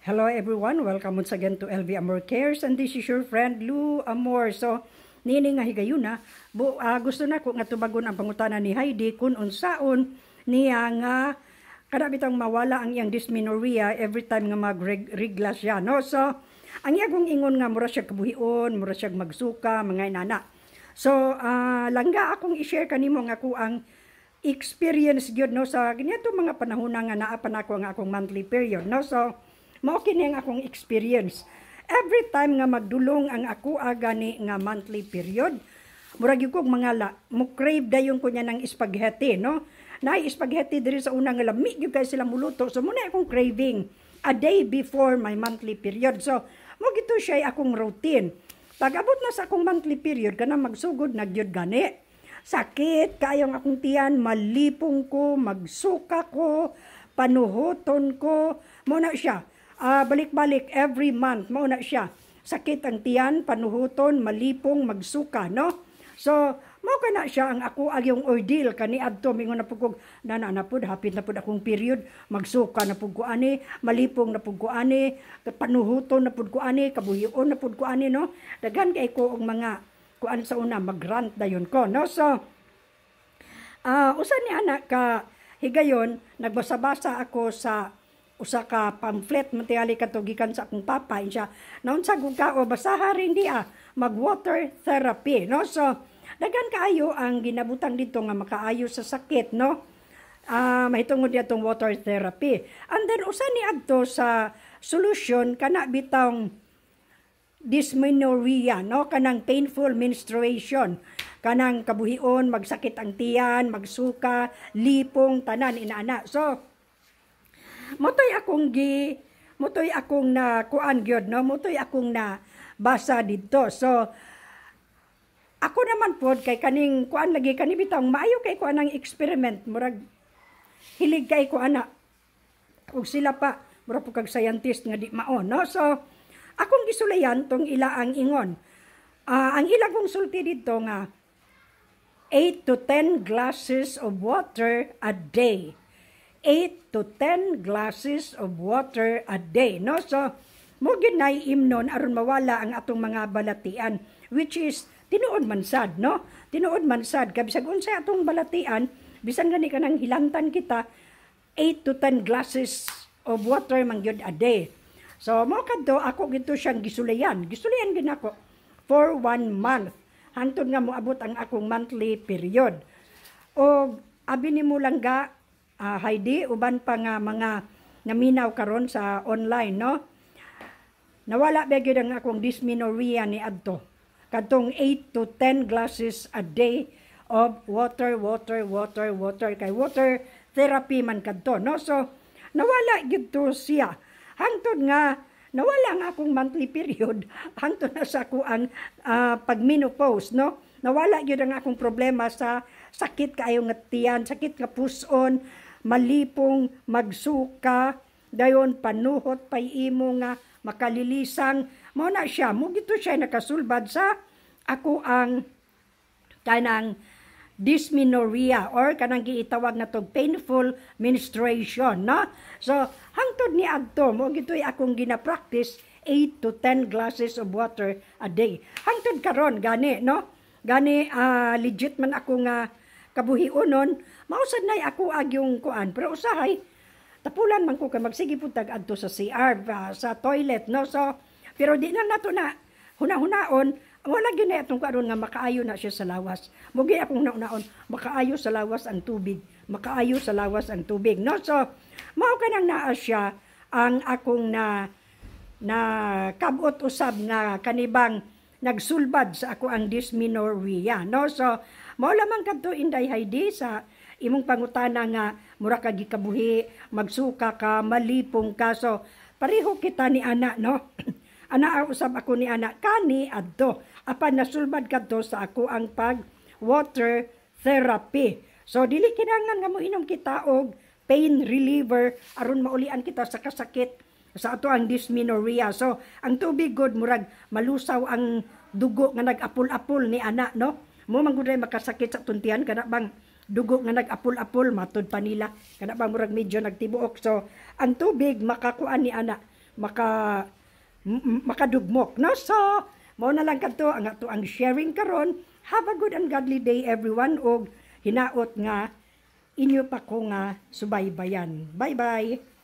Hello everyone, welcome once again to LV Amor Cares and this is your friend Lou Amor. So, nini nga higayuna, gusto na ko nga tubagon ang pangutana ni Heidi kung unsaon niya nga kada bitang mawala ang iyang dysmenorrhea every time nga magrigla siya, no? So, ang iya kong ingon nga mura siya kabuhion, mura siya magsuka, mga inana. So, langga, akong i-share kanimo nga ako ang experience gyud, no, sa ganito mga panahon nga naa pa nako ang akong monthly period, no? So, mao kini ang akong experience. Every time nga magdulong ang ako gani nga monthly period, murag gyud kog mangala, mo crave dayon ko niya ng spaghetti, no? Naay spaghetti diri sa una nga lami gyud kay sila muluto. So mao na akong craving a day before my monthly period. So mao gito siya akong routine. Pag abot na sa akong monthly period, kana magsugod na gyud gani. Sakit kayo ang akong tiyan, malipong ko, magsuka ko, panuhuton ko, mao na siya. Balik-balik every month, mao na siya. Sakit ang tiyan, panuhuton, malipong, magsuka, no? So, mao kana siya ang ako agyong ordeal kani adto. Mingon na pud kog nana na pud, hapit na pud akong period, magsuka na pud ko ani, malipong na pud ko ani, panuhuton na pud ko ani, kabuhion na pud ko ani, no? Daghan kay ko og mga kuan sa una, magrant dayon ko, no? So, usa ni anak ka higayon, nagbasa-basa ako sa usa ka pamphlet man tingali kadto gikan sa akong papa. Siya naunsa gud ka o basaha rin di mag water therapy, no? So daghan kaayo ang ginabutang dito nga makaayo sa sakit, no, mahitungod atong water therapy. And then usa ni adto sa solution kana bitang dysmenorrhea, no, kanang painful menstruation, kanang kabuhion, magsakit ang tiyan, magsuka, lipong, tanan inaana. So motoy akong na kuan gyud, no, motoy akong na basa didto. So ako naman pod kay kaning kuan lagi kani bitang maayo kay kuan ang experiment, murag hilig kay ko ana ug sila pa murag po kag scientist nga di mao, no? So akong gisulayan tong ila ang ingon. Ang ilang kong sulti didto nga 8 to 10 glasses of water a day. 8 to 10 glasses of water a day, no? So mo gyud nay imnon aron mawala ang atong mga balatian, which is tinuod man sad, no? Tinuod man sad kay bisag unsay atong balatian, bisan gani kanang hilantan kita, 8 to 10 glasses of water man gyud a day. So mo kadto ako gito siyang gisulayan. Gisulayan gid nako for one month hangtod nga moabot ang akong monthly period. O abi nimo langga, Heidi, uban pa nga mga naminaw karon sa online, no? Nawala ba gyud ang akong dysmenorrhea ni adto. Kadtong 8 to 10 glasses a day of water, water, water, water. Kay water therapy man kadto, no? So, nawala gyud to siya. Hangtod nga nawala ang akong monthly period, hangtod na sa ako ang pag-menopause, no? Nawala gyud ang akong problema sa sakit kaayo nga tiyan, sakit nga puson, malipong, magsuka, dayon panuhot pay imo nga makalilisang. Mao na siya, mo gito siya nakasulbad sa ako ang kanang dysmenorrhea or kanang giitawag na tog painful menstruation, no? So hangtod ni adto, mo gitoy akong gina-practice, 8 to 10 glasses of water a day. Hangtod karon gani, no? Gani legit man ako nga kabuhionon, mausad nay ako agyong kuan, pero usahay tapulan man ko kay magsige pud tag adto sa CR, sa toilet, no? So pero di na nato na huna-hunaon, wala gyud na atong karon nga makaayo na siya sa lawas. Mo gyud akong huna-hunaon, makaayo sa lawas ang tubig, makaayo sa lawas ang tubig, no? So mao kanang naa siya ang akong na na kabot usab nga kanibang nagsulbad sa ako ang dysmenorrhea, no? So mao lamang kadto, Inday Heidi, sa imong pangutana nga mura ka gikabuhi, magsuka ka, malipong ka. So pareho kita ni ana, no? Ana usab ako ni ana kani adto. Apan nasulbad kadto sa ako ang pag water therapy. So dili kinahanglan nga moinom kita og pain reliever aron maulian kita sa kasakit sa ato ang dysmenorrhea. So ang tubig gud murag malusaw ang dugo nga nag-apul-apul ni ana, no? Mo man gud makasakit sa tuntian kana bang dugo nga nag-apul-apul, matud pa nila kana bang murag medyo nagtibuok. So ang tubig makakuan ni ana, Maka makadugmok, no? So mao na lang kadto ang ato ang sharing karon. Have a good and godly day, everyone, og hinaot nga inyo pa ko nga subaybayan. Bye bye.